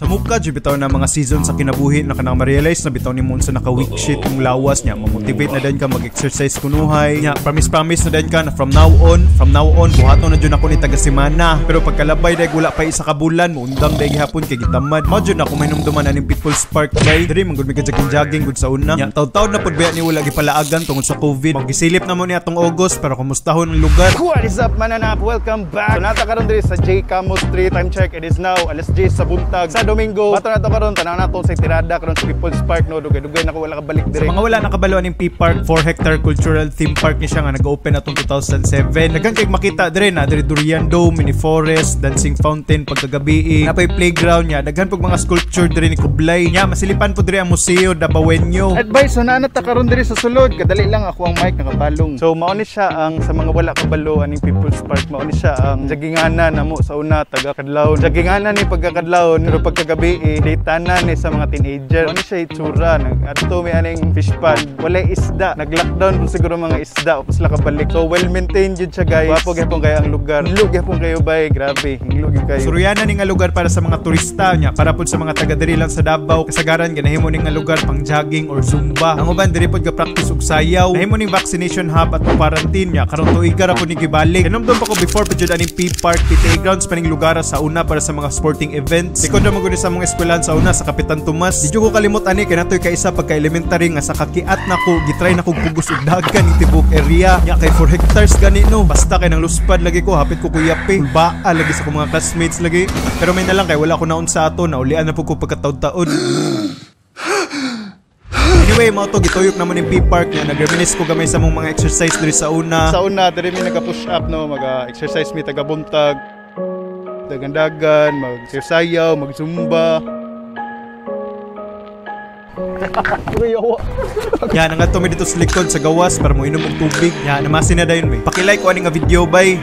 Sa muka jud bitaw na mga season sa kinabuhi na kanang ma-realize na bitaw nimo unsa naka weak shit yung lawas niya, ma-motivate na din ka mag-exercise kunuhay niya, promise promise na din ka na from now on buhaton na jud ako ni taga semana, pero pagkalabay dahil wala pa isa ka bulan, muundang dahil gihapon kay gitamad. Mao jud na ako mahinumduman aning People's Park bay. Diri man gud mi ka jogging jogging gud sa una. Nya taud-taud na pud biya ni wala gipalaagan tungod sa COVID. Magisilip na mo ni atong August pero kumustahon ang lugar? What is up, mananap? Welcome back! So nata karon diri sa J. Camo Street. Time check, it is now alas 10 sa buntag sa Domingo. Bato na to karon, tanaw na sa tirada karon sa People's Park, no. Dugay-dugay na ko wala kabalik Sa diri. mga wala nakabalo aning P-Park, 4 hectare cultural theme park ni siya nga nag-open atong 2007. Daghan kay makita dire na dire: Durian Dome, mini forest, dancing fountain pagkagabi, napay playground niya, daghan pug mga sculpture dire ni Kublai. Nya masilipan po dire ang Museo Dabawenyo. Advice, so naa na ta karon diri sa sulod. Kadali lang, ako ang mic nakabalong. So mao ni siya ang, sa mga wala kabalo aning People's Park, mao ni siya ang jogginganan namo sa una taga kadlawon. Jogginganan ni pagkakadlawon, pero pagkagabi eh, date-anan ni sa mga teenager. Mao ni siya itsura. Nag adto mi aning fish pond, walay isda. Nag-lockdown po siguro mga isda o sila kabalik. So well maintained jud siya, guys. Gwapo gyapon kayo ang lugar. Hinglo gyapon kayo bay, grabe. Hinglo gyud kayo. Suruyana ni nga lugar para sa mga turista nya, para pud sa mga taga diri lang sa Davao. Kasagaran ganahimo ni nga lugar pang jogging or zumba. Ang uban diri pud ga practice og sayaw. Nahimo ning vaccination hub at quarantine nya karon tuiga ra pud ni gibalik. Hinumdum pa ko before pa jud aning P Park, PTA grounds pa ning lugar sa una para sa mga sporting events. Likod ra man gud ni sa mga eskwelahan sa una sa Kapitan Tomas. Di jud ko kalimot ani kay natoy kaisa pagka elementary nga sa kakiat nako, gitry na kog pugos og dagan ning tibok area. Nya kay 4 hectares gani, no. Basta kay nang luspad lagi ko, hapit ko kuyapi. Baa lagi sa akong mga classmates lagi. Pero may na lang kay wala ko naon sa ato, naulian na po ko pagkataod-taod. Anyway, mao to, gituyok naman yung P-Park niya. Nag-reminisce ko gamay sa mong mga exercise diri sa una. Sa una, diri mi nag-push up, no, mag-exercise mi taga buntag. Dagan-dagan, mag-sayaw, mag-zumba. Yan, ang ato mi dito sa likod sa gawas para mo inom og tubig. Yan, namasin na dayon mi. Paki-like ko ani nga video bay.